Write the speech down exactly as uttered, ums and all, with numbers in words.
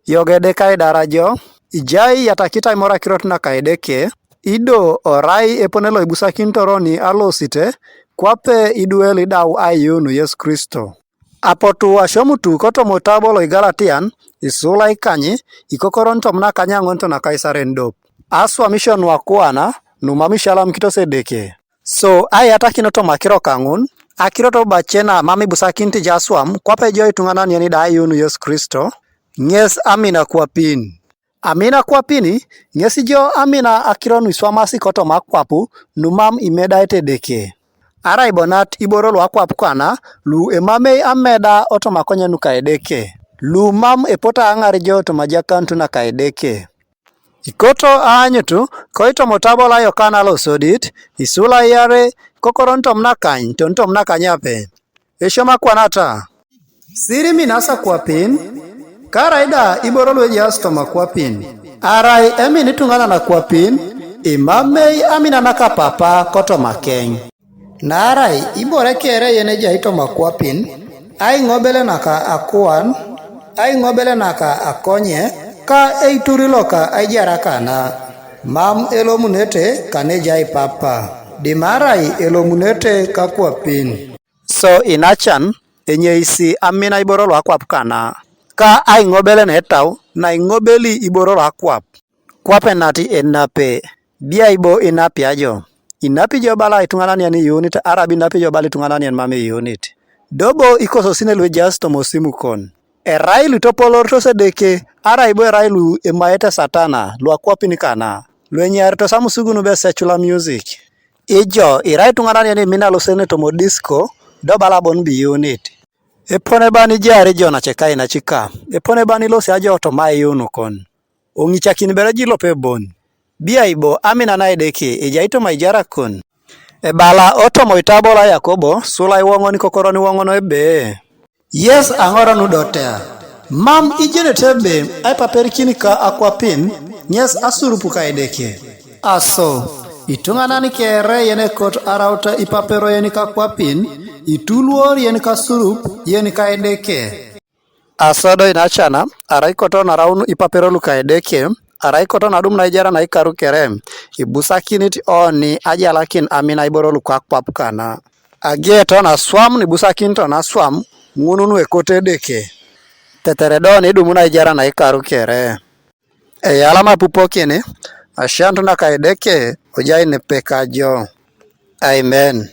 Yogede kaidara jo, ijai yatakitai mora kirot na kaideke, ido orai epone lo ibusakin toroni alosite, kwape iduel idau ayunu Yesu Kristo. Apotu ashomutu kotomo tabo lo Igalatian, isula ikanyi, ikokoron tomna kanyangon tona kaisaren dop. Aswamisho nwakwana, numamishalam kitosedeke. So, ai atakino toma akiro kaŋun, akiro to bacena mam ibusakin tija aswam, kwape jo ituŋanan yeni da ayunu Yesu Kristo, ŋes amina kwapin. Amina kwapini, ŋes jo amina akiro nuiswamasi kotoma akwapu, numam imedaete Edeke. Arai bonat iboro luakwap kwana, lu emamei ameda otoma konye nuka Edeke, lu mam epote aŋar jo toma jakanut naka Edeke. Ikoto aanyutu, koitomo tabo la Yokana losodit, isula iare, kokoron tomnakany, tontomnakanyape. Esiomakwanata. Sirimin asakwapin, karai da iboro luejaas toma kwapin. Arai emin ituŋanan akwapin, imamei amina naka Papa kotoma keŋ. Naarai ibore kere yen ejai toma kwapin, aiŋobele naka akuan, aiŋobele naka akonye, ka eituri loka aijarakana, mam elomunete kanejai Papa, dimarai elomunete kakwapin. So inacan, enyeisi amina iboro luakwap kana, ka aiŋobele netau, naiŋobeli iboro luakwap. Kwape nati enape, biai bo inapia jo. Inapi jo bala ituŋanan yen iyuunit, arabi inapi jo bala ituŋanan yen mam iyuunit. Dobo ikososine luejaas tomosimu kon. Erai lutopolortos Edeke, arai bo erai lu emaete Satana, luakwapin kana, luenyaritos amusugun bes ecula music. Ijo, irai ituŋanan yen imina losene tomodisko, do bala bon biyuunit. Epone bani jari jo nacekainacika, epone bani losia jo toma iyuunukon. Oŋicakin bere jilope bon. Biai bo amina na Edeke ejai toma ijarakon. Ebala otomo itabo la Yakobo, sula iwoŋon kokoron iwoŋon ebe. Yes aŋor nudotea. Mam ijenete ebe aipaperikin ka akwapin, ŋes asurup ka Edeke. Aso, ituŋanan kere yen ekot araut ipapero yen kakwapin, ituluor yen kasurup yen ka Edeke. Aso do inacana, arai koton araun ipapero luka Edeke, arai koton adum naijar naikaru kere, ibusakinit oni ajalakin amina iboro lukakwap kana. Ageton aswam nibusakinit aswam, ŋununu ekote Edeke. Tetere do nidumu naijar naikaru kere. Eyalama pupokini, asianut naka Edeke, ojai nepeka jo. Amen.